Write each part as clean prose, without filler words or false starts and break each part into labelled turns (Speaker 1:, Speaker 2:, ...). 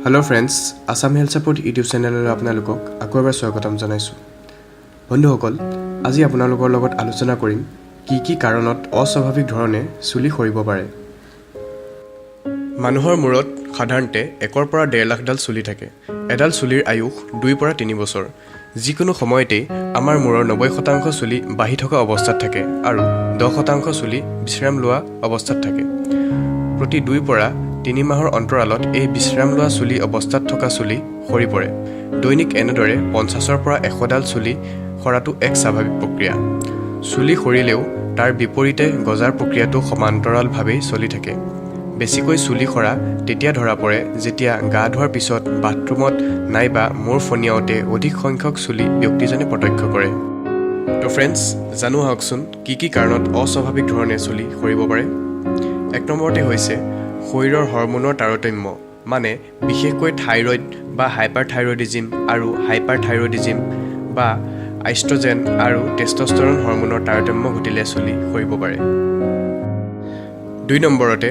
Speaker 1: Hello friends, Assam health support YouTube চেনেললৈ আপোনালোকক আকৌ এবাৰ স্বাগতম জনাইছোঁ। বন্ধুসকল, আজি আপোনালোকৰ লগত আলোচনা কৰিম কি কি কাৰণত অস্বাভাৱিক ধৰণে চুলি সৰিব পাৰে। মানুহৰ মূৰত সাধাৰণতে 1ৰ পৰা 1.5 লাখডাল চুলি থাকে। এডাল চুলিৰ আয়ুস 2ৰ পৰা 3 বছৰ। যিকোনো সময়তেই আমাৰ মূৰৰ 90% চুলি বাঢ়ি থকা অৱস্থাত থাকে আৰু 10% চুলি বিশ্ৰাম লোৱা অৱস্থাত থাকে। প্ৰতি 2ৰ পৰা 3 মাহৰ অন্তৰালত এই বিশ্ৰাম লোৱা চুলি অৱস্থাত থকা চুলি সৰি পৰে। দৈনিক এনেদৰে 50ৰ পৰা 100ডাল চুলি সৰাটো এক স্বাভাৱিক প্ৰক্ৰিয়া। চুলি সৰিলেও তাৰ বিপৰীতে গজাৰ প্ৰক্ৰিয়াটো সমান্তৰালভাৱেই চলি থাকে। বেছিকৈ চুলি সৰা তেতিয়া ধৰা পৰে, যেতিয়া গা ধোৱাৰ পিছত বাথৰুমত নাইবা মূৰ ফণিয়াওঁতে অধিক সংখ্যক চুলি ব্যক্তিজনে প্ৰত্যক্ষ কৰে। তো ফ্ৰেণ্ডছ, জানো আহকচোন কি কি কাৰণত অস্বাভাৱিক ধৰণে চুলি সৰিব পাৰে। 1 নম্বৰতে হৈছে শৰীৰৰ হৰম'নৰ তাৰতম্য, মানে বিশেষকৈ থাইৰইড বা হাইপাৰ থাইৰইডিজিম আৰু হাইপাৰ থাইৰইডিজিম বা ইষ্ট্ৰজেন আৰু টেষ্টষ্টেৰন হৰম'নৰ তাৰতম্য ঘটিলে চুলি সৰিব পাৰে। 2 নম্বৰতে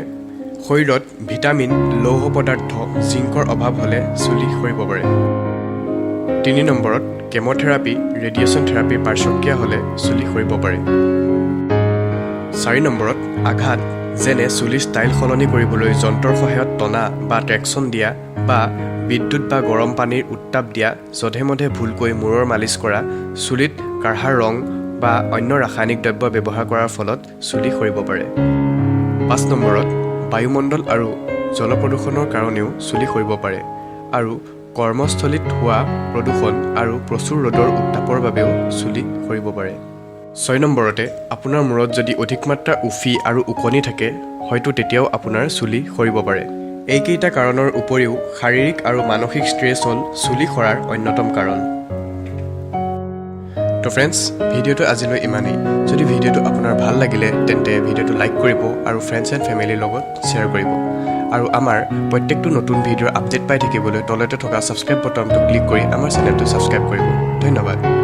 Speaker 1: শৰীৰত ভিটামিন, লৌহ পদাৰ্থ, জিংকৰ অভাৱ হ'লে চুলি সৰিব পাৰে। 3 নম্বৰত কেম'থেৰাপি, ৰেডিয়েশ্যন থেৰাপিৰ পাৰ্শ্বক্ৰিয়া হ'লে চুলি সৰিব পাৰে। 4 নম্বৰত আঘাত, যেনে চুলিৰ ষ্টাইল সলনি কৰিবলৈ যন্ত্ৰৰ সহায়ত টনা বা ট্ৰেকশ্যন দিয়া বা বিদ্যুৎ বা গৰম পানীৰ উত্তাপ দিয়া, যধে মধে ভুলকৈ মূৰৰ মালিচ কৰা, চুলিত কাঢ়া ৰং বা অন্য ৰাসায়নিক দ্ৰব্য ব্যৱহাৰ কৰাৰ ফলত চুলি সৰিব পাৰে। 5 নম্বৰত বায়ুমণ্ডল আৰু জল প্ৰদূষণৰ কাৰণেও চুলি সৰিব পাৰে আৰু কৰ্মস্থলীত হোৱা প্ৰদূষণ আৰু প্ৰচুৰ ৰ'দৰ উত্তাপৰ বাবেও চুলি সৰিব পাৰে। 6 নম্বৰতে আপোনাৰ মূৰত যদি অধিক মাত্ৰাৰ উফি আৰু ওকণি থাকে, হয়তো তেতিয়াও আপোনাৰ চুলি সৰিব পাৰে। এইকেইটা কাৰণৰ উপৰিও শাৰীৰিক আৰু মানসিক ষ্ট্ৰেছ হ'ল চুলি সৰাৰ অন্যতম কাৰণ। তো ফ্ৰেণ্ডছ, ভিডিঅ'টো আজিলৈ ইমানেই। যদি ভিডিঅ'টো আপোনাৰ ভাল লাগিলে, তেন্তে ভিডিঅ'টো লাইক কৰিব আৰু ফ্ৰেণ্ডছ এণ্ড ফেমিলিৰ লগত শ্বেয়াৰ কৰিব আৰু আমাৰ প্ৰত্যেকটো নতুন ভিডিঅ'ৰ আপডেট পাই থাকিবলৈ তলতে থকা ছাবস্ক্ৰাইব বটনটো ক্লিক কৰি আমাৰ চেনেলটো ছাবস্ক্ৰাইব কৰিব। ধন্যবাদ।